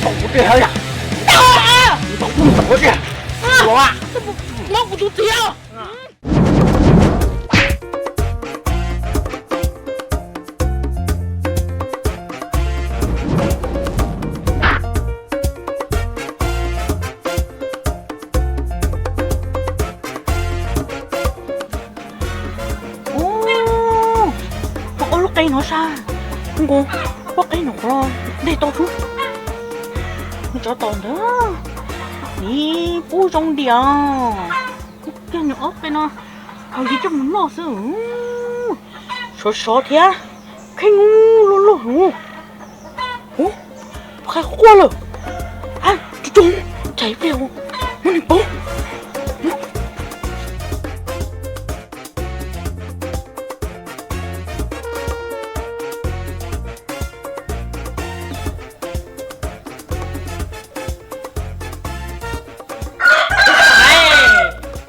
Tau kuv tiag hab yam. Tau kuv tiag. Los, muab kuv tus txiv os. Ua, ua lub qe no sab, nkaus lub qe no qhuav dej tau xwb. Tsov tom ntawd, nim pub zoo diam. Kiag nws ob qe no, ho yus coj mus noj xwb. Sov sov thiab, kheej loj loj heev. Ub, qhov quaj lawm. Tso, tso, tsam ib pliag muab nws pov.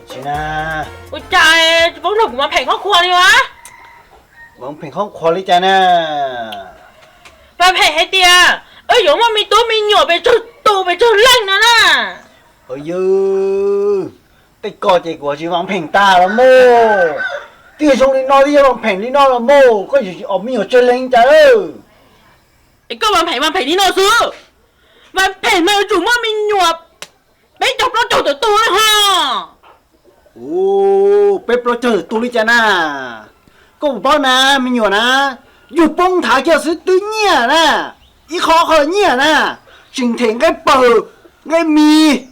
Tsis na. Ua cas tsis paub nrog kuv mas pheem qhov qhua li as? Mas pheem qhov qhua li cas na? Mas pheem hais tias wb yuav muaj me tub me nyuam pes tsawg tus pes tsawg leej no na. Yog, tej ko ces kuv tsis mas pheem tag los mus. Twb zoo li no twb yog mas pheem li no los mus, koj yuav os me nyuam tsawg leej cas? Es koj mas pheem mas pheem li no xwb. Mas pheem mas yuav tsum muaj me nyuam peb caug plaub caug tawm tus na ho. Ua, peb plaub caug tawm tus li cas na? Koj puas paub na, me nyuam na, yug poob nthav kiag xwb twb nyiaj na. Ib qho qho nyiaj na, tseem them nqaij pawg, nqaij mis,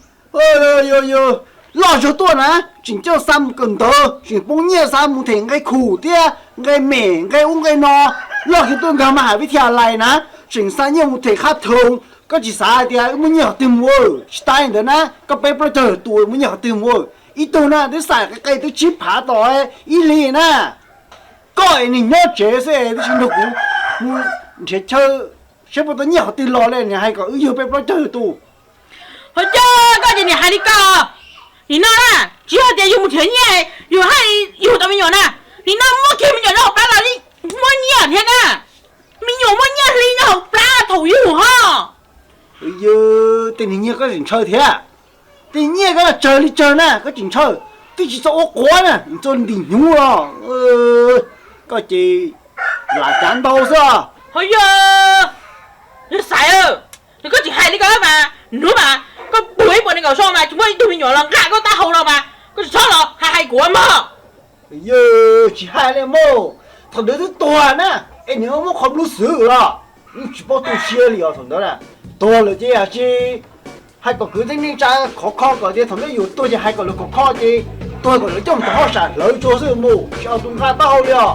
loj zog tuaj na, tseem coj xa mus kawm ntawv, tseem poob nyiaj xa mus them nqaij khum thiab nqaij mem nqaij ub nqaij no. Loj kiag tuaj nkag mas hais vib thia lais na, tseem xa nyiaj mus them khab thoov. Koj tsis xav hais tias wb muaj nyiaj qhov twg mus? Tsis tas li ntawd na, koj peb plaub caug tus muaj nyiaj qhov twg mus? Ib tug na twb xaim qe qe twb tsib phav tom ib hlis na. Koj es nim nyob tsev xwb es twb tsis nrog kuv mus nrhiav chaw saib puas tau nyiaj qhov twg los li, nim hais kom wb yug peb plaub caug tus. Ho cas koj ces nim hais li ko? Nim no na, tsis yog tias yug mus nrhiav nyiaj yug haj yug tau me nyuam na. Nim no muab kiag me nyuam nyob hauv plab los muab nyiaj thiab na. Me nyuam muaj nyiaj hli nyob hauv plab thaum yug ho. Yog tej niag nyiaj koj tseem ntshaw thiab. Tej nyiaj koj tsawg li tsawg na koj tseem ntshaw, twb tsis txhob ua quav na, txhob ntim hnyuv los. Koj ces lam cav ntau xwb. Ho yog, yog Xaiv, nws koj tsis hais li ko mas, hnub mas koj puag ib puas nees nkaum so mas tsis muaj ib tug me nyuam los nqa koj taub hau los mas koj tsis txhob los hais hais kuv mog. Yog tsis hais li mog, thaum ntawd twb tuag na, es nws muab qhov nplua xwb los, yeej tsis paub tu siab li os thaum ntawd na. Tuag lawm ces yam tsis hais kom kwv tij neej tsa khov kho kom tias thaum ntawd yus tuag ces hais kom lawv khov kho ces tuag kom lawv coj mus tom hauj sam hlawv tsuag xwb mus, tsis tau tus nqa taub hau li os.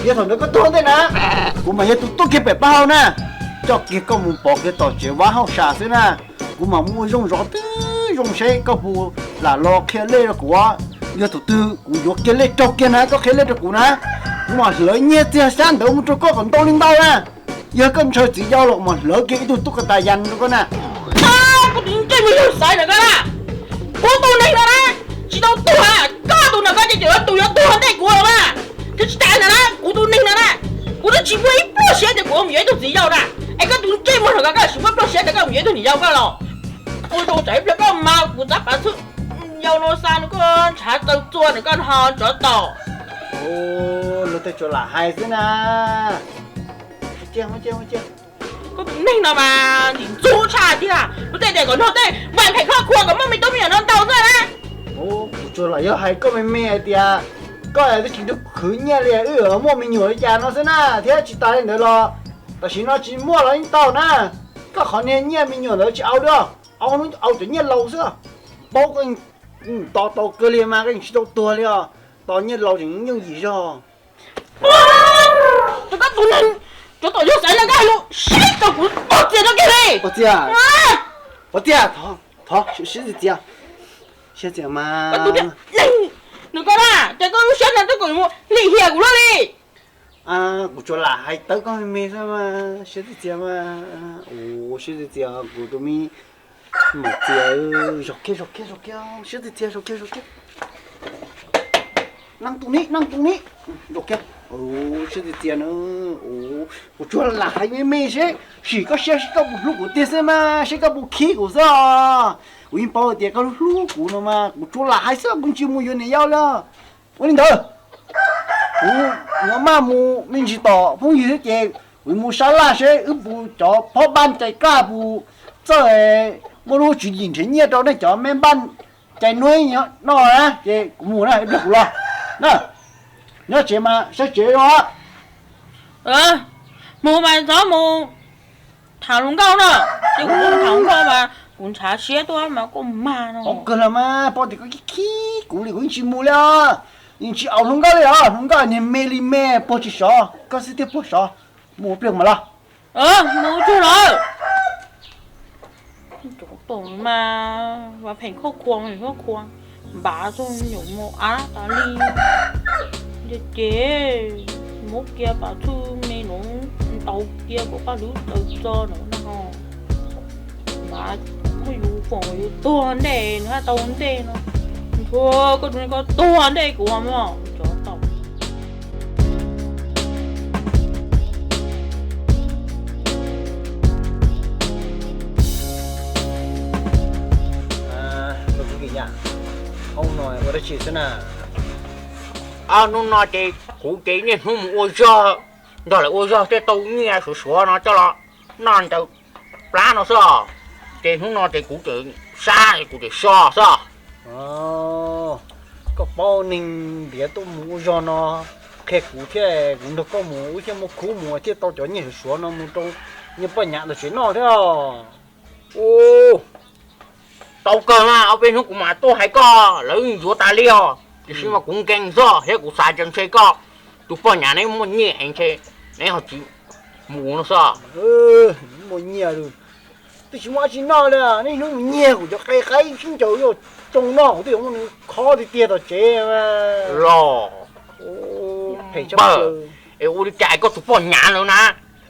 Yog thaum ntawd koj tuag ntej na, kuv mas yog tus tuaj kiag pem pab hau na, coj kiag koj mus pov kiag tom tsev vaj hauj sam xwb na. Kuv mas muaj zoo zov twb zoo seb koj puas lam los qhia lej rau kuv. Yog thaum twg kuv yuav kiag lej raug kiag na koj qhia lej rau kuv na, kuv mam hlawv nyiaj txiag xyab ntawv mus rau koj kom ntau li ntau na. Yog koj ntshaw txiv yau los mas hlawv kiag ib tug tub kas tas yas rau koj na. Kuv tus ntsej muag yawg Xaiv ntawm koj na, kuv tus neeg no na, tsis tau tuag, koj tus ntawm koj ces yuav tus yuav tuag ntej kuv los mas. Thiab tsis tas li ntawd na, kuv tus neeg no na, kuv twb tsis muaj ib pluaj siab tias kuv mus yuav ib tug txiv yau na. Es koj tus ntsej muag ntawm koj, koj tsis muaj pluaj siab tias koj mus yuav ib tug niam yau koj los? Ua rau tsam ib pliag koj mas kuv tab pav txhwb yau no xa nws koj ntshav txaw txua nws koj ho tsov tom. Luag tej tsuas lam hais xwb na. Koj tus neeg no mas ntxim ntxub tshaj tiag. Luag tej tias kom nrog tej vam phem khoj khua kom muaj me tub me nyuam no ntau xwb na. Kuv tsuas lam yog hais koj me me hais tias koj twb tsis nrog khwv nyiaj li wb muaj me nyuam li cas no xwb na, thiab tsis tas li ntawd los tam sim no tsis muaj los yeej tau na. Koj qhov niag nyiaj me nyuam ntawd tsis au li, au, au cov nyiaj laus xwb. Paub koj tos tau kawg li mas koj yeej tsis tau tuag li os. Tos nyiaj laus tseem yooj yim zog. Koj tus neeg, tsov tom yawg Xaiv no koj hais lus saib rau kuv pog txias rau kiag li. Pog txias, pog txias, thov siab txias, siab txias mas. Koj tus neeg, nws koj na, ces koj lub siab no twb kom mus lim hiam kuv luaj li. Kuv tsuas lam hais tawv koj me me xwb mas, siab txias txias mas. Ua siab txias txias kuv tus me maum txias, zog kiag zog kiag zog kiag, siab txias txias zog kiag zog kiag. Neeb tus ni, neeb tus ni, zog kiag. Ua tsaug tiag tiag na. Kuv tsuas lam hais me me seb, sim koj siab seb koj puas hlub kuv tiag xwb mas, seb koj puas khib kuv xwb os. Kuv yeej paub tias koj hlub hlub kuv no mas, kuv tsuas lam hais xwb, kuv tsis mus yuav niam yau li. Ua li ntawd, kuv yuav maj mus me ntsis tom phooj ywg thiab ces kuv mus sab laj seb wb puas cov phob npaj cais kaj puas txawj muaj lub tswv yim nrhiav nyiaj rau nej cov me npaj cais nueb noj na, ces kuv mus na, ib pliag kuv los na. Nyob tsev mas saib tsev os. Mus mas txhob mus tham hluas nkauj na. Ces kuv tham hluas nkauj mas kuv ntshav siab tuaj mas koj mag no. Ua kawg los mas, paub tias koj khib kuv li kuv yeej tsis mus li os. Yeej tsis aus hluas nkauj li os, hluas nkauj niag me li me puag tsis sov, koj xwb thiaj puag sov. Mus ib pliag mas los. Mus tsuag lawm. Cov pom mas vas pheem khoj khua, khoj khua, npav txog nyuam mus ab tas li. Ces muab kiag pas txhwb me nuav ntaus kiag kom paj hlwb tawm txog nuav no. Npav muab yus foom yus tuag ntej nws haj tau ntej no. Ntshua koj tus koj tuag ntej kuv mog cov tau. Hnub no ces kuv ces niaj hnub mus ua zog, nrog lawv ua zog thiaj tau nyiaj suav suav no coj los noj ntawm plab no xwb os. Ces hnub no ces kuv tseem sab kuv tseem so xwb os. Koj paub neeg ntiav tuaj mus ua zog no, qhia kuv thiab kuv nrog koj mus wb thiaj muaj khub mus thiaj tau cov nyiaj suav suav no mus rau niag poj nyav ntawm tsev noj thiab os. Tau kawg mas, ob peb hnub kuv mam tuaj hais koj, lawv yuav tas li os. Tiam sis mas kuv nkees zog thiab kuv xav tias ntshe koj tus poj nyav neb muaj nyiaj heev ntshe neb ho tsis mus no xwb. Muaj nyiaj, twb tsis muaj dab tsi noj li, niaj hnub mus nyiag kuv cov qe qaib sib ncaws yuav tsoo noj kuv twb yuav muab nws khob tiag tiag tom tsev los. Es ua li cas koj tus poj nyav ntawd na,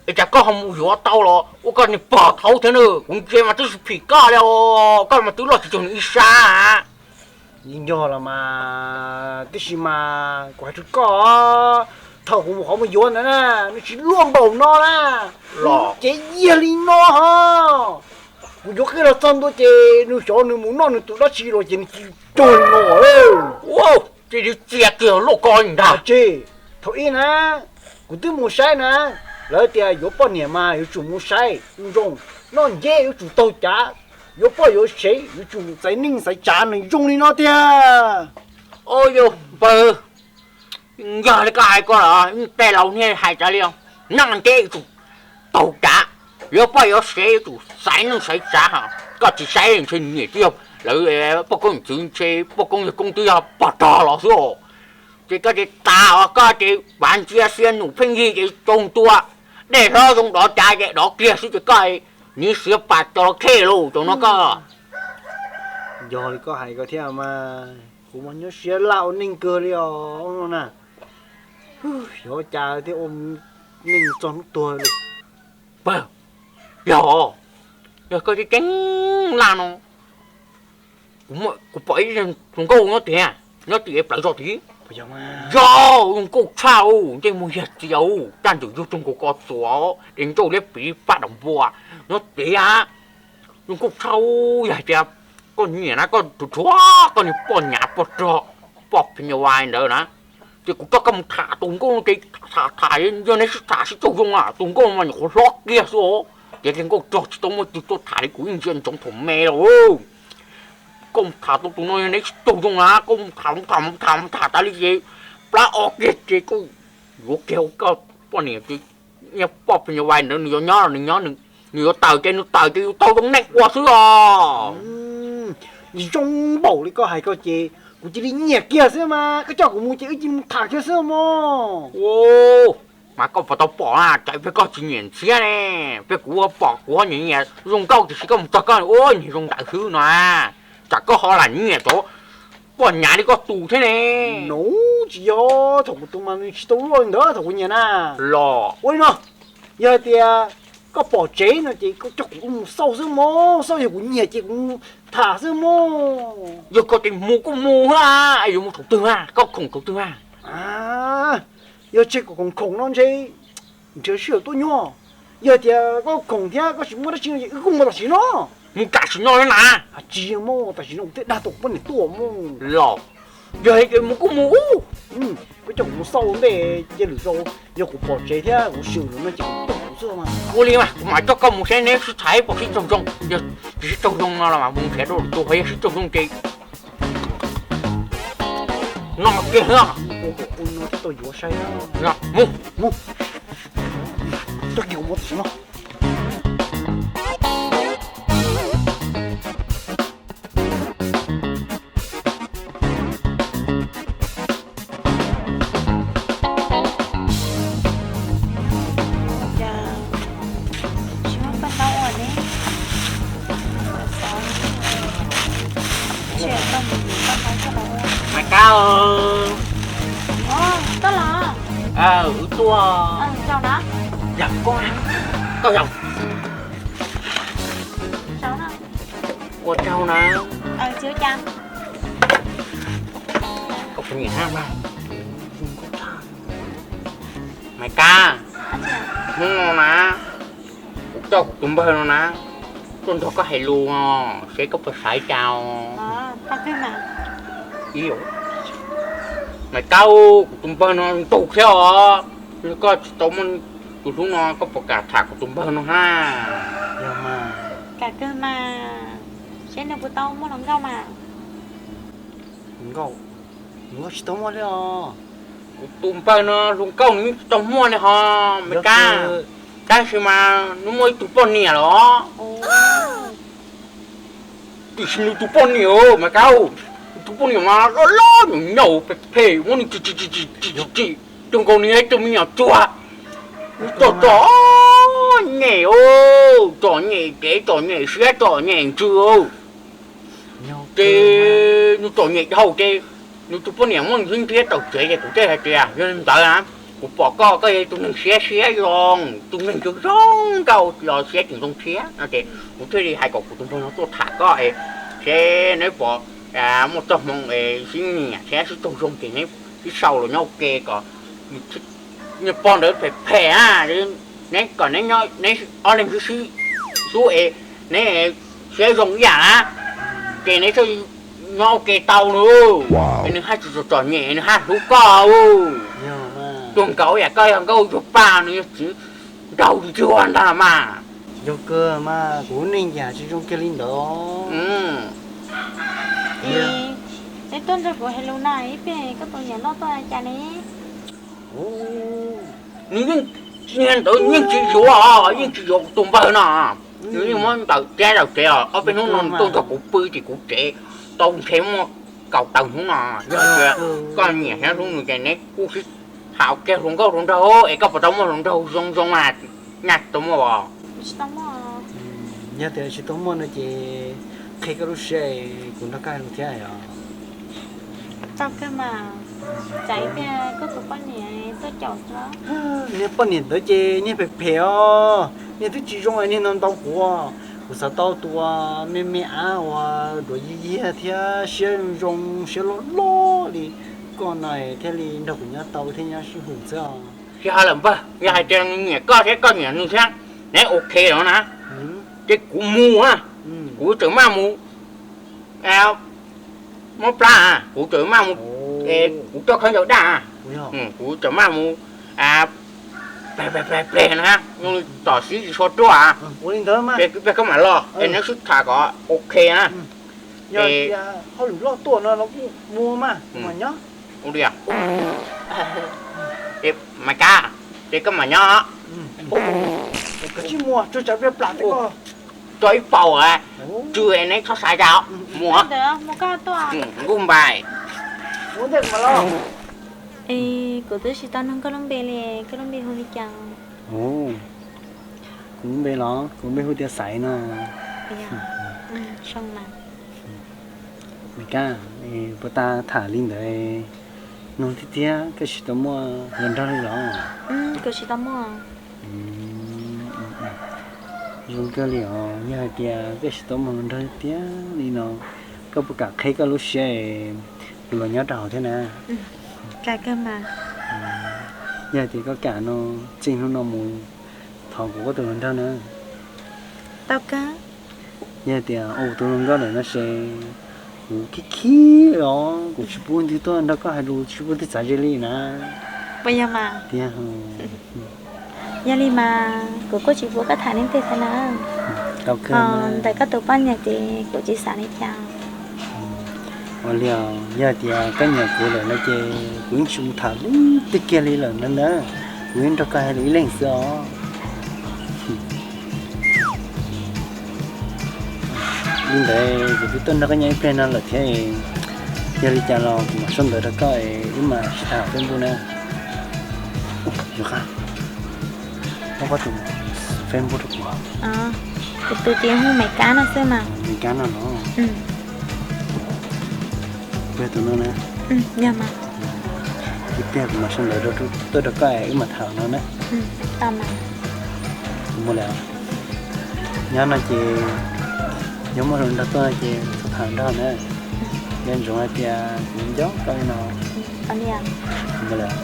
es cas koj ho mus yuav tau los ua koj niag pog thaub thiab na, kuv ntsia mas twb tsis phim koj li os, koj mas twb loj tsis cuag nws ib sab. Yeej yog los mas, tiam sis mas kuv hais rau koj, thaum kuv mus qhov mus yuav ntawd na, nws tsis luaj npaum no na, nws cev yiag li no ho. Kuv yuav qij los txog ntua ces nws xyov nws mus noj nws tus dab tsi los ces nws tsis cuag li no. Ua, tsis txias kiag luaj ko li ntag. Tsis, thaum ib na, kuv twb mus saib na, lawv tias yuav poj niam mas yuav tsum mus saib zoo zoo, noj nceb yuav tsum taug cav, yuav poj yuav sev yuav tsum txais neej txais tsav nws zoo li no tiag. Au yog npawg, yog li koj hais ko los tej laus niaj hais tas li, noj nceb yuav tsum taug cav, yuav poj yuav sev yuav tsum xaiv neej xaiv tsav. Koj tsis saib ntshe niam twb yog lawv poj koob yawm txwv ntshe poj koob yawg koob twb yog pog rog los xwb. Ces koj ces tas os, koj ces vav ntsia sia num pheej yig ces tsoo ntua, dej hlob zoo dov cav ces dov kiag xwb ces koj niv siav pas cov los khej lauj, tsaus no koj. Yog li koj hais ko thiab mas, kuv mas nyuaj siab laj ua neej kawg li os no na. Xyov cas thiaj ua neej txog hnub tuag li. Pawg, yog, yog koj ceeb ceeb laj no, kuv pom ib hluas nkauj nyob tiag, nyob tim plawv zos tid. Yog, zoo nkauj tshaj, ntsej muag yag txias, raj ntswm yug tug nkaus ko txuas, es ntsauj liab piv paj dam npua nyob tiag. Zoo nkauj tshaj, yog hais tias koj nyiam na koj rhuav rhuav koj niag poj nyav poj rog, poj phi nyuj vais ntawd na, ces kuv coj koj mus tham tus nkauj no ces tham tham, yog neb sib tham sib tsaug zoo na, tus nkauj no mas nyuam qhuav hlob kiag xwb os. Ces tus nkauj rog tsis tau muaj twg tuaj tham li, kuv yeej ntsia ntsoov thaum me los. Koj mus tham tau tus no yog neb sib tsaug zoo na, koj mus tham mus tham mus tham mus tham tas li ces plab o kiag ces koj yuav kiag ua koj poj niam ces niag poj phi nyuj vais ntawd nws yuav nyob los nws nyob, nws yuav tawm ces nws tawm ces yus tau zoo neej ua xwb os. Zoo npaum li koj hais ko ces kuv cia li nyiam kiag xwb mas, koj coj kuv mus ces wb cia li mus tham kiag xwb mog. Mas koj puas tau pom na, cas peb koj tsis nyiam ntxhiab ne? Peb kuv pom kuv ho nyiam nyiam zoo nkauj tiam sis koj mus txog koj ua niag zoo ntawd xwb no, tsam koj ho lam nyiam cov poj nyav li koj tus thiab ne. Nuv, tsis yog, thaum kuv tus mas nws tsis tau luaj li ntawd thaum kuv nyiam na. Los ua li no, yog hais tias koj pom tsev no ces koj coj kuv mus xauj xwb mog, xauj yog kuv nyiam ces kuv mus tham xwb mog. Yog koj ces mus kuj mus a, yuav mus thaum twg a, koj khoom thaum twg a? Yog tseg kom khoom khoom no ntshe nrhiav sij hawm tuaj nyob. Yog tias koj khoom thiab koj tsis muaj dab tsi no ces wb kuj mus tam sim no. Mus tam sim no na. Tsis yog, mus tam sim no kuv thiaj dag tau kuv poj niam tuaj mus. Los, yog tias mus kuj mus. Koj coj kuv mus xauj ua ntej, cia lwm zaus yog kuv pom tsev thiab kuv swm lawm no ces kuv tuaj kuv xwb mas. Ua li mas kuv mam coj koj mus saib neb sib tham pom sib raug zoo. Yog tsis sib raug zoo no los mas mus nrhiav dua lwm tus, ho yog sib raug zoo ces no kiag. Ua kom ua no thiaj tau yuav saib. Mus, mus. Coj kiag kuv mus tam sim no. Cas tsis muaj paj ntaub ua ne. Xav, tsis tau mus yuav paj ntaub coj los ua. Mas Kab, koj los? Wb tuaj. Zaum na. Zaum koj, koj zaum. Ua tsaug na. Maiv Kab, hnub no na, kuv coj kuv tus npawg no na tuaj nrog koj hais lus, seb koj puas xav cas os. Maiv Kab, kuv tus npawg no ntug thiab os. Yog koj tsis tau muaj tus hlub no koj puas kam tham kuv tus npawg no hab? Yog mas, kam kawg mas, seb nws puas tau muaj hluas nkauj mas. Hluas nkauj, hluas nkauj tsis tau muaj li os. Kuv tus npawg no hluas nkauj nws yeej tsis tau muaj li ho, Maiv Kab. Tab sis mas nws muaj ib tug poj niam los. Tiam sis nws tus poj niam, Maiv Kab, nws tus poj niam mas loj loj nyaum nyaum phem phem, muab nws tsim tsim tsim tsim tsim tsim cuag nkaus nws yog ib tug me nyuam tsuag. Nws txom txom nyem, txom nyem kev txom nyem siab txom nyem ntsws. Ces nws txom nyem dhau ces nws tus poj niam muab nws xwb nrhiav tau tsev ces kuv thiaj hais tias yog li ntawd na, kuv pom koj, koj yog tus neeg siab siab zoo, tus neeg zoo zoo nkauj los siab tseem zoo thiab no ces kuv thiaj li hais kom kuv tus npawg no tuaj tham koj es seb neb puas muaj txoj hmoo es sib nyiam thiab sib raug zoo ces neb sib sau los nyob ua ke kom niag pog ntawd phem phem na, neb kom neb ob leeg sib sib hlub es neb siab zoo ib yam na, ces neb thiaj nyob ua ke tau lauj. Es nws haj tsis txom txom nyem, nws haj hlub koj. Cuag nkaus yam koj yog nkauj yog paj, nws yog txiv nraug tsis ua ntag mas. Yog kawg mas, kuv lub neej cas tsis zoo kiag li ntawd. Neb tuaj nrog kuv hais lus na, ib pliag koj tus niam loj tuaj cas ne? Nws yeej, ntawd yeej tsis yuav, yeej tsis yuav kuv tus npawg no. Nws yeej muab ntawm tiab zaum tsev os, ob peb hnub no nws tuaj nrog kuv pw tim kuv tsev, tau ntshe muaj kaum tawm hnub no. Yog tias koj nyiam thiab hlub nws ces neb kuj sib tham kiag hluas nkauj hluas nraug es koj puas tau muaj hluas nraug zoo zoo mas, nyaj tsis tau muaj os. Yog tias tsis tau muaj no ces qhia koj lub siab, kuv nrog koj hais lus thiab os. Tau kawg mas, tsam ib pliag koj tus poj niam tuaj caum xwb. Niag poj niam ntawd ces niag phem phem os, niag twb tsis zoo niag no ntau kuv. Kuv xav tau tus me me ab uas duav yiag yiag thiab siab zoo siab loj loj li koj no thiaj li nrog kuv nyob tau thiab nyob sib hum xwb os. Tsis hais lawm npawg, yog hais tias nws nyiam koj thiab koj nyiam nws thiab, neb ok los na, ces kuv mus, kuv tseem maj mus mob plab, kuv tseem maj mus, kuv coj khaub ncaws daj, kuv tseem maj mus pleg pleg pleg na, tom sib tsis tshua ruaj, ces koj mam los es neb sib tham kom ok na. Yog tias hauj lwm loj tuaj no los kuj mus mas, kuv mam nyob. Ua li, Maiv Kab, ces koj mam nyob. Koj tsis mus, tsuas tsam pliag plam teb koj tso ib paus, tsw es neb txhob xav cas, mus. Nkuj npais. Es kuv twb tsis tau nug koj lub npe li, koj lub npe hu li cas? Kuv lub npe los? Kuv lub npe hu tias Xaiv no. Maiv Kab, puas tas tham li ntawd, nug tiag tiag koj tsis tau muaj hluas nraug li los? Kuv tsis tau muaj. Zoo kawg li os, yog hais tias koj tsis tau muaj hluas nraug tiag li no, koj puas kam qhia koj lub siab, kuv los nyob rau hauv thiab na? Kam kawg mas. Yog tias koj kam no, txij hnub no mus thov kuv ua tus hluas nraug na. Tau kawg. Yog tias ua kuv tus hluas nkauj lawm no ces kuv khib khib os, kuv tsis pub leej twg tuaj nrog koj hais lus, tsis pub leej twg txav ze li na. Puas yog mas? Tiag. Yog li mas kuv kuj tsis pub koj tham leej twg thiab na. Tau kawg. Ntawm koj tus poj niam ces kuv tsis xav li cas. Ua li, yog tias koj nyiam kuv lawm no ces kuv yeej tsis mus tham leej twg kiag li lawm na ntag. Kuv yeej nrog koj hais lus ib leeg xwb os. Li ntawd kuv twb tuaj nrog koj nyob ib pliag no lawm thiab, yog li cas los kuv mam sau ntawv rau koj es wb mam sib tham Facebook na. Yuav qab, muab koj tus Facebook rau kuv. Kuv tus ces hu Maiv Kab no xwb mas. Maiv Kab no los? Tus no na. Ib pliag kuv mam sau ntawv tuaj rau koj es wb mam tham no na. Kuv mus lawm. Nyob no ces yog muaj hluas nraug tuaj no ces txhob tham nrog na. Nco ntsoov hais tias kuv nco koj li no. Kuv mus lawm.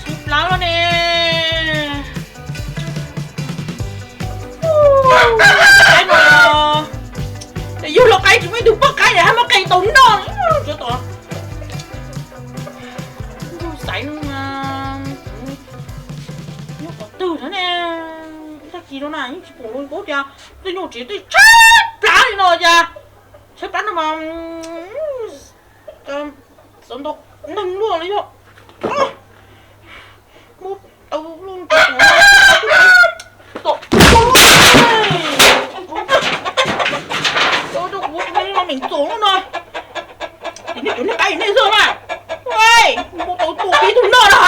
Tshaib plab los ne. Qaib no, yug los qaib tsis muaj ib tug poj qaib hab muab qee tau noj. Xaiv no, nyob qhov twg na ne? Tag kis no na yeej tsis pom lus paub tias tej nyuj tsev tej tshaib plab li no cas. Tshaib plab no mas xav ntaus neeg luaj li yog. Muab tau lub tom, tom, tom, tom, tom, tom, Tim nej cov niag qaib nej xwb na. Muab tau tua peb tug noj no.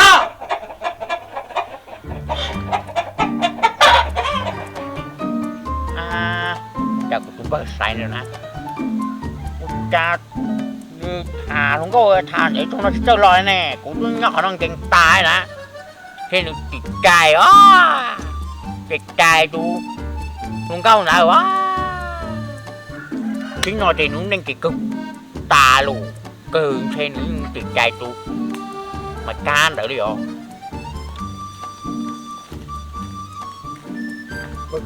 Cas kuv tus npawg Xaiv na, ua cas tham hluas nkauj tham ntev tag no tsis txawj los ne, kuv twb nyob qhov no nkees tas na. Ces nws tim cai os, tim cai tus hluas nkauj ntawd os. Tib no ces nws neej ces kawg tas lus, kawg ntshe nws tim cai tus Maiv Kab ntawd li os. Ub,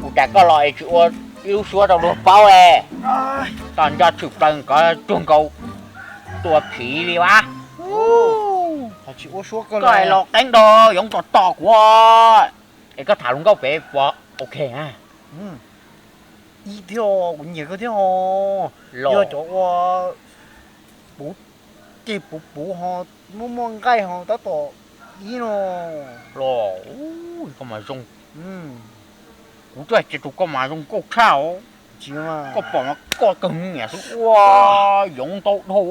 ua cas koj los es tsis ua ib lub suab rau luag paub es, tom nco tshwm plaws kom cuag nkaus tua phiv li vas. Koj los qeeb nrog Yoov Tom Tom kuv, es koj tham hluas nkauj pem puas ok na? Ib thiab, kuv nyiam koj thiab os. Yog cov ua puv ceg puv puv ho muaj muaj nqaij ho tab tom ib no. Los, koj mas zoo. Kuv twb hais tias tus koj mas zoo nkauj tshaj os. Koj pom mas koj kawg nyiam xwb ua, Yoov ntau dhau.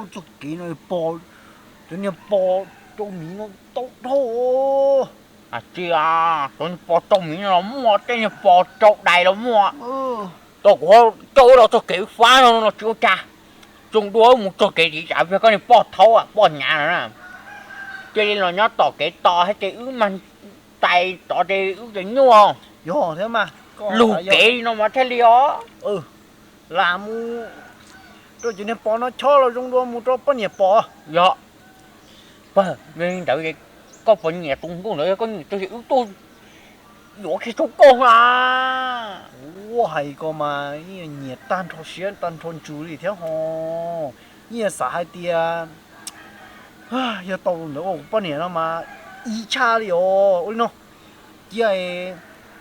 Txoj kev no pos, cov niag pos rau miv no ntau dhau. Tsis, cov niag pos rau miv no los muaj, tej niag pos rau dais los muaj. Tau kuv coj wb los txog kev wb fab no no tsis ua cas. Zoo dua wb mus txog kev tsis tsam yog koj niag poj thaub poj nyav no na. Cia li los nyob tom kev tos thiab ces wb mag tais tod ces wb ces nyuaj. Lug kev li no mas thiaj li os. Lam mus rau cov niag pos no chob los zoo dua mus rau poj niam pom. Yog, pawg, yog li ntawd koj puas nyiam tus nkauj ntawd, yog koj nyiam ces wb tuaj yuav kiag rau koj na. Ua hais ko mas nyiam tag nrho siab tag nrho ntsws li thiab ho. Yeej xav hais tias yog tau tus ntawd ua kuv poj niam no mas ib tshaj li os. Ua li no, cia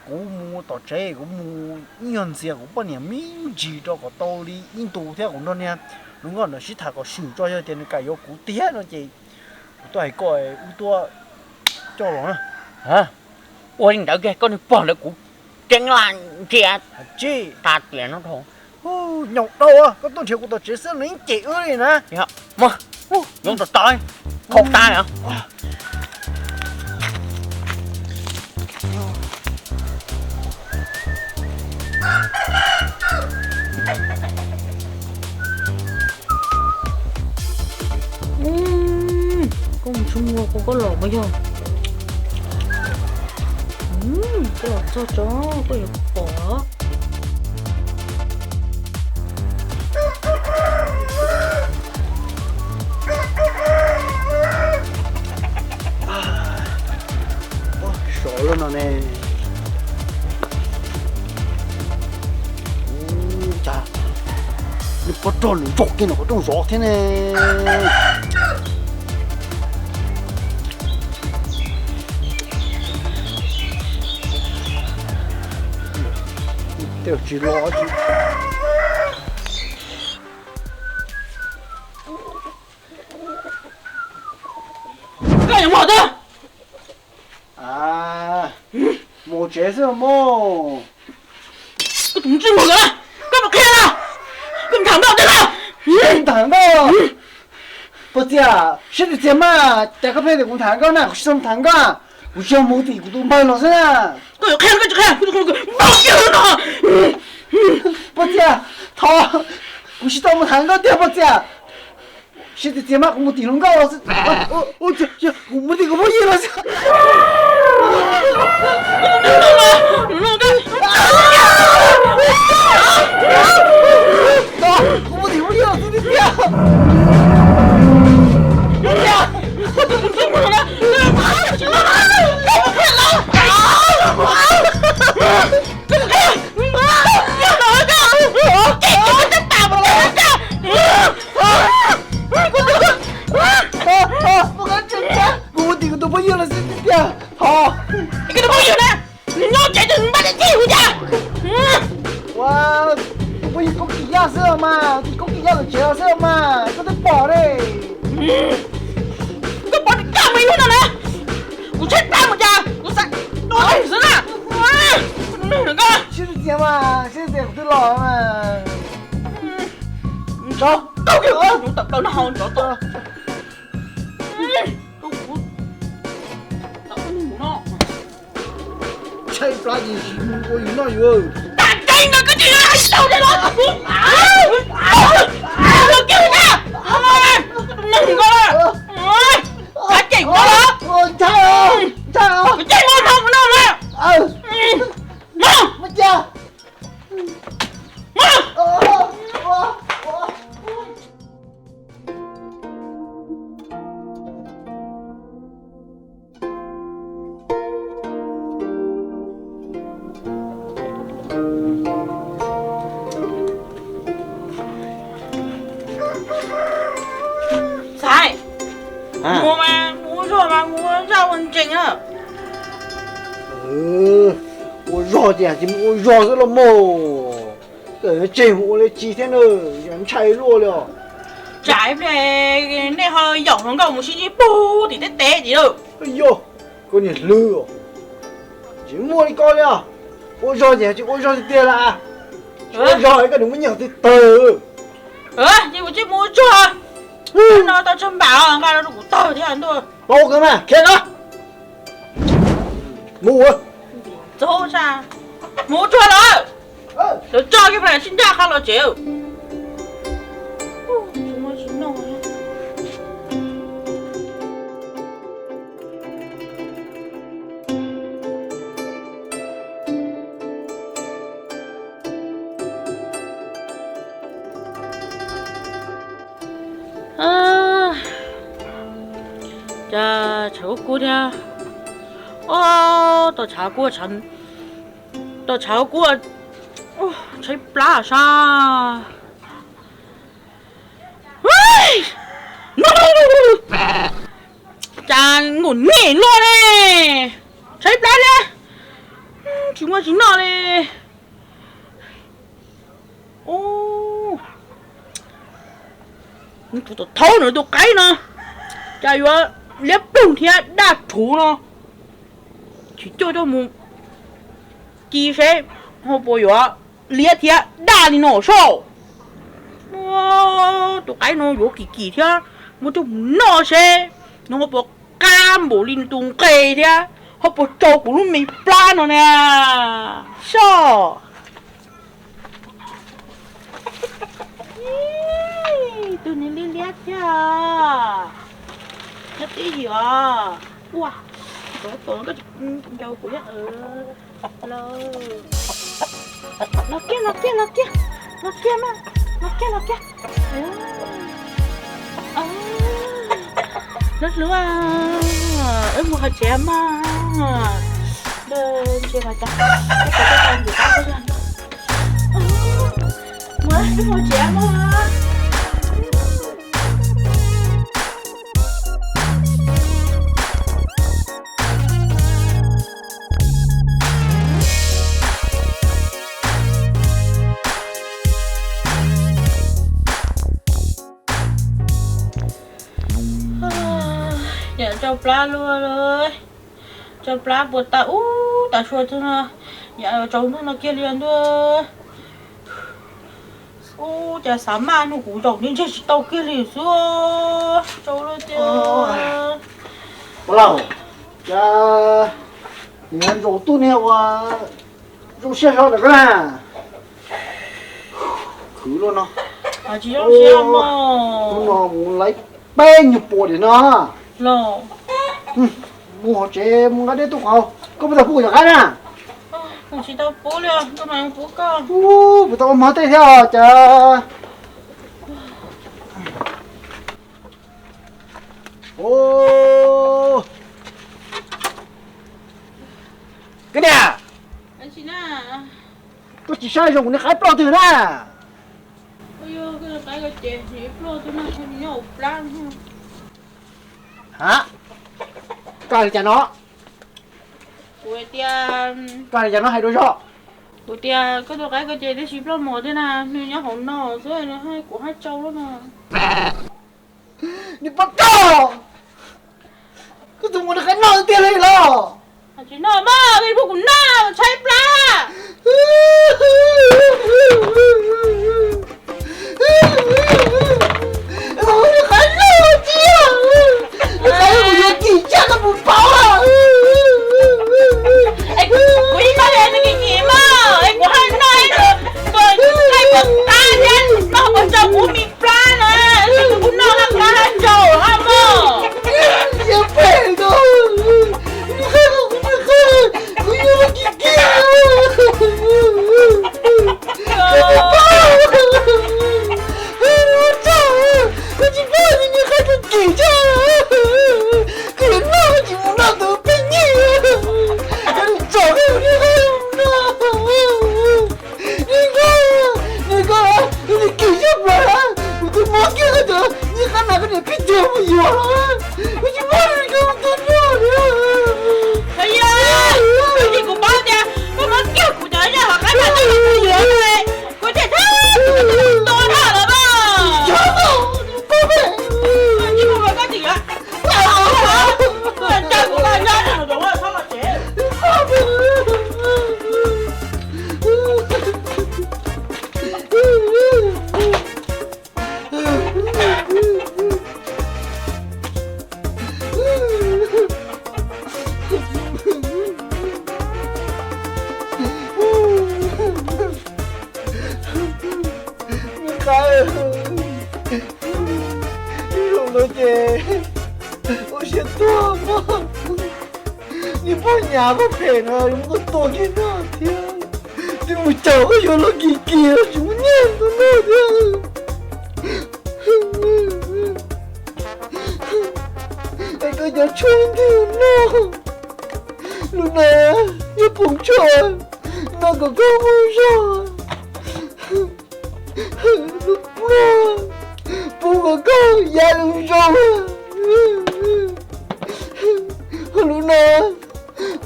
kuv mus tom tsev, kuv mus ib nyuag ntxias kuv poj niam me ntsis rau kom tau li ib ntus thiab kuv nrog niag hluas nkauj ntawd sib tham kom swm tso, yog tias nws kam yuav kuv tiag no ces kuv tuaj hais koj wb tuaj coj los na. Ua li ntawd kiag, koj niag pog ntawd kuv ceeb laj ntsia tag tias no dhau. Nyaum dhau, koj tuaj nrhiav kuv tom tsev xwb nws yeej cem wb li na. Mus, Yoov Tom Tom, khau tag na. Koj mus tsis muag kuv, koj los mas yog. Koj los txog tso, koj yuav pom. Sov lawm no ne. Cas nws pob rog nws nrog kiag nws qhov rooj zov thiab ne. Tej tsis los tsis. Koj yuav mus twg? Mus tsev xwb mog. Koj tus ntsej muag ntawd, koj mus qhia los, koj mus tham nkauj tiag los? Tham nkauj? Pog Txias, siab txias txias mas, cas koj pheej tias kuv tham nkauj na, kuv tsis tau mus tham nkauj, kuv tsuas mus tim kuv tus npawg los xwb na. Koj yuav qhia los koj tsis qhia, kuv tus npawg kiag no. Pog Txias, thov, kuv tsis tau mus tham nkauj tiag pog Txias. Siab txias txias mas kuv mus tim hluas nkauj los xwb. Kuv mus tim kuv phooj ywg los xwb. Kuv mus tim phooj ywg los xwb tiag tiag. Kuv mus tim kuv tus phooj ywg los xwb tiag tiag. Thov. Koj tus phooj ywg na, nws nyob tsev ces nws npaj tij kuv cas. Ua, tus phooj ywg Koob Kim Yaj xwb os mas, tim Koob Kim Yaj lawv tsev los xwb os mas, koj twb pom ne. Koj pom tias koj mus ib hnub no na, kuv tshaib plab mus cas kuv xav tua koj xwb na. Siab txias txias mas, siab txias txias kuv twb los mas. Tsov, tau kiag kuv tawm plaws no hauv tsov tau. Tshaib plab ces mus ua yus noj yus. Tag kis no koj tsis hais tau li los. Los kiag na. Neeg nko, kav cem kuv los. Kuv cem los no kuv noj los. Mus. Xaiv, mus mas mus ua zog mas mus ua zaj ua ntsees na. Ua zog ces mus ua zog xwb los mas. Koj tseg mus ua li cas thiab na, ntshai luaj li os. Tsam ib pliag nej ho yaum hluas nkauj mus sib ntsib pug tim teb tes tim lawm. Yog, koj niag hlwb os. Tsis muaj li ko li os. Ua zog ces tsis ua zog tiag tiag las. Ua zog koj nws muaj nyiaj tag tag. Ces kuv tsis mus ua zog. No tau tsawg npam nqa rau kuv tawg thiab ntuj. Paub kawg mas, khiav no. Mus. Txhob tsa, mus ua zog lawm. Lawv tso kiag pab sib nraj qab los tsev. Cas tshav kub kub thiab. Ob, tau tshav kub, tau tshav kub, tshaib plab sab. Cas ngum nej luaj ne, tshaib plab thiab, tsis muaj tsis noj li. Tus thaub no tus qaib no, cas yuav liab ploog thiab daj rhuv no. Tsis coj coj mus ci seb ho puas yuav liab thiab daj li no soj. Tus qaib no yuav kim kim thiab, muab coj mus noj seb nws ho puas qab npaum li nws tus nqe thiab ho puas tsau kuv lub me plab no na. Soj. Tus niag liab liab thiab. Nyob tib yim os. Ua, tus tus koj ncaus kuv thiab. Los kiag, los kiag, los kiag, los kiag mas, los kiag, los kiag. Lub hlub, wb mus hauv tsev mog. Ntsia mas cas, mus, wb mus hauv tsev mog. Niam tsau plab luaj li, tsau plab puas tau ub tas sua tug no, yam tsaus ntuj no kiag li ntuj. Ub, cas xav maj nug kuv zaum ntsej ntseg tsis tau kiag li xwb. Tsau luaj tiag. Ua lauj, cas nws zaum tuaj niag ua zoo siab zog ntawm koj na. Khwv luaj no. Tsis zoo siab mog. Hnub no mus laiv peb nyuag puas diam no. Los, mus hauv tsev mus nqa dej tuaj qhov, koj puas tau pub kuv cov qaib na? Kuv tsis tau pub li, koj mas pub koj. Puas tau ua hmo tej thiab os cas. Koj niam, koj tsis saib zoo kuv niag qaib ploj twg na. Ha, koj hais li cas no? Kuv tias, koj hais li cas no hais dua zog. Kuv tias koj tus qaib ko ces twb tsis ploj mos thiab na, nws nyob hauv no xwb, kuv haj tsau lawm no. Niag poj koj, koj tus muam nws qab noj tiag li los? Tsis noj mas, koj pub kuv noj tshaib plab. Nws qab noj tiag, nws qab noj kuv yuav kis tsaj koj puas paub. Kuv ib txoj li nws kis kis mas, es kuv haj noj ib tug, kuv haj noj qab thiab, noj qab tsau kuv me plab na, kuv noj haj qab haj tsau haj mog. Yog phem no, kuv yuav kis kis. Koj tsis paub niag qab kis tsaj, koj yuav noj koj tsis mus noj tus pej nyij, koj tsom koj niag qab mus noj. Niag koj, niag koj, niag kis tsaj plaws, kuv twb mob kiag koj cov niag qab nas koj niam pheej cog mus yuav los, kuv tsis paub niag koj mus tua noj li. Yog, kuv paub tias koj mob kiag kuv cov yaj hauv qab nas koj yuav, kuv thiaj tua noj lawm mas. Tsis mus koj tsis yuav, koj tsis mus koj nyob, txhob los tsev. Me qab, ib zaug no ces ua siab tuag mog. Niag poj nyam phem no yuav muab koj tua kiag noj thiab. Twb mus caum koj yuav los kis kis tsis muaj nyiaj tua noj thiab. Es koj cov tshuaj ntws noj, lub no yog poom tshuaj, noj kom koj muaj zog. Lub pluag, pub kom koj ya zoo zoo. Lub no,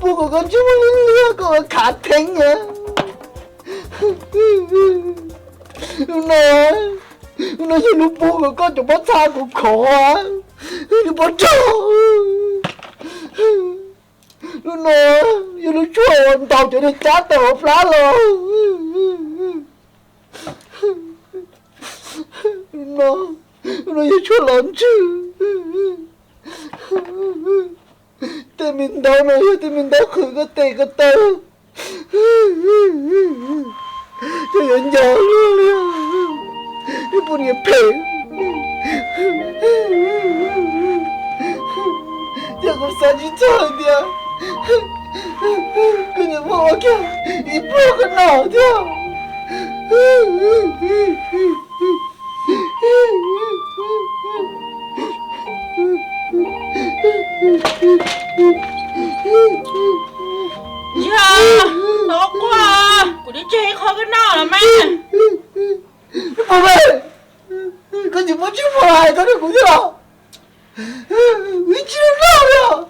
pub kom koj tsis muaj lub liag kom koj khav theeb na. Lub no, lub no yog lub pub kom koj cov pob txha khov khov, lub pob tsaug. Lub no yog lub tshuaj uas ntaus cov niag cab tawm hauv plab los. Lub no, lub no yog tshuaj los ntswg. Tej me ntaub no yog tej me ntaub qhwv koj tes koj taw. Cov yuav nco luaj li, ib puas niam phem. Kuv xav tsis txog hais tias koj yuav muab ua kiag ib pluag koj noj thiab. Yog, no quaj, kuv twb tseg ib qho koj noj los mas. Koj tsis muab tsib puas hais tau rau kuv thiab los? Kuv tsis noj li os.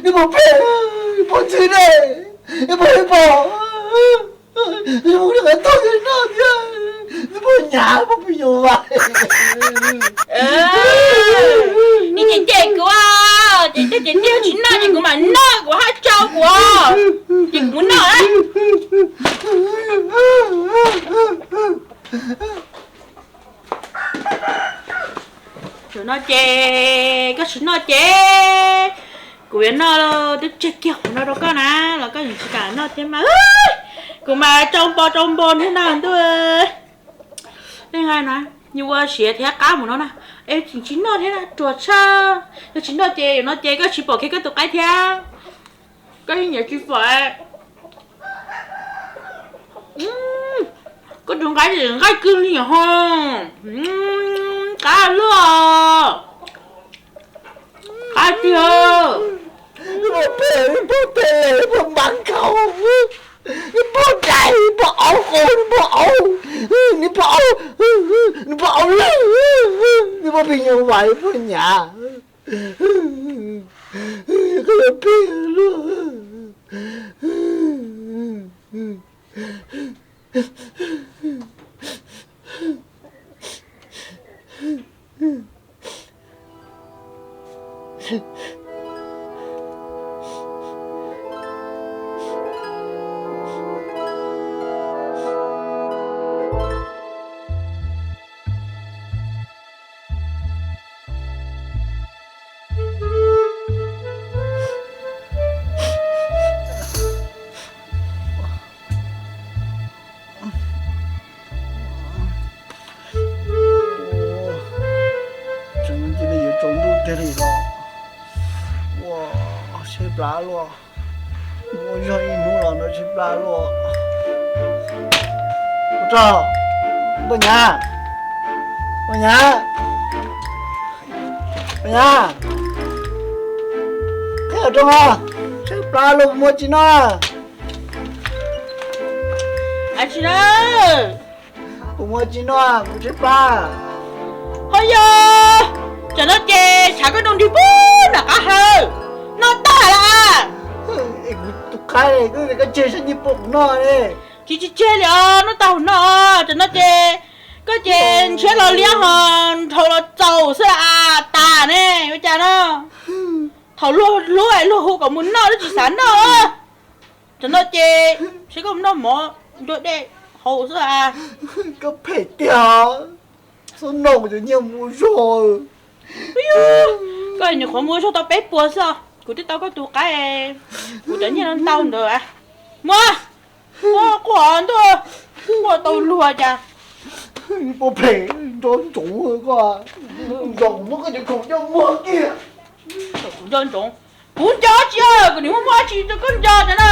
Nws puas phem, nws puas ntxhw ne, nws puas phem pom, nws puas noj thiab, nws puas hnyav, puas pheej yuav vais. Nws cem cem kuv, ces tiag ces tiag, tsis noj ces kuv mam noj, kuv haj tsau kuv, ces kuv mus noj. Tam no ces koj tsis noj ces kuv yuav noj, twb tseg kiag qhov no rau koj na, los koj yeej tsis kam noj thiab mas. Kuv mas tsau npo tsau npo thiab na ntuj. Leej hais na, yus ua siav thiab qab mus no na, es tseem tsis noj thiab na, ruam tshaj. Yog tsis noj ces no ces koj tsis pom kiag koj tus qaib thiab. Koj yeej nyiam tsis pom. Koj tus nqaij nqaij kwv li ho, qab luaj, qab tiag. Nws puas phem, nws puas phem, nws puas npav nkhaus, nws puas dais, nws puas auv qus, nws puas auv, nws puas auv, nws puas auv lawm, nws puas pheej yuav vais, nws puas hnyav. Koj yuav phem luaj. Tseem cia li yuav tsaus ntuj tiag li los. Ua, tshaib plab luaj. Mus ua zog ib hnub los no tshaib plab luaj. Ua tsaug, Poj Nyav, Poj Nyav, Poj Nyav, qhib qhov rooj os, tshaib plab luaj, kuv mus ua txiv noj. Tsis na, kuv mus ua txiv noj, kuv tshaib plab. Ho yog, tam no ces tshav koj nroo nrig pub nram qab hawv, noj tag lawm. Kuv tus qaib, koj tseg sab nyiaj pub kuv noj li. Tsis tsis tseg li os, noj tag hauv no, tam no ces koj ces ntshiab los liab ho nrhau los txaus xwb a, tas ne, ua cas no. Thaum luag hlub luag hu kom mus noj twb tsis xav noj. Tam no ces seb koj mus noj mov nrog dej haus xwb a. Koj phem tiag, txhob noj kuv cov nyiaj mus zog. Koj nyuam qhuav mus zog tau peb puas xwb, kuv twb tau koj tus qaib, kuv cov nyiaj no ntau ntawd. Muab, muab quaj ntuj, quaj tau luag cas. Puas phem nco ntsoov koj, nco kuv muab koj cov khoom coj muag kiag. Kuv nco ntsoov, kuv nco tsis, kuv nim muab muab tsis rau koj nco cov na.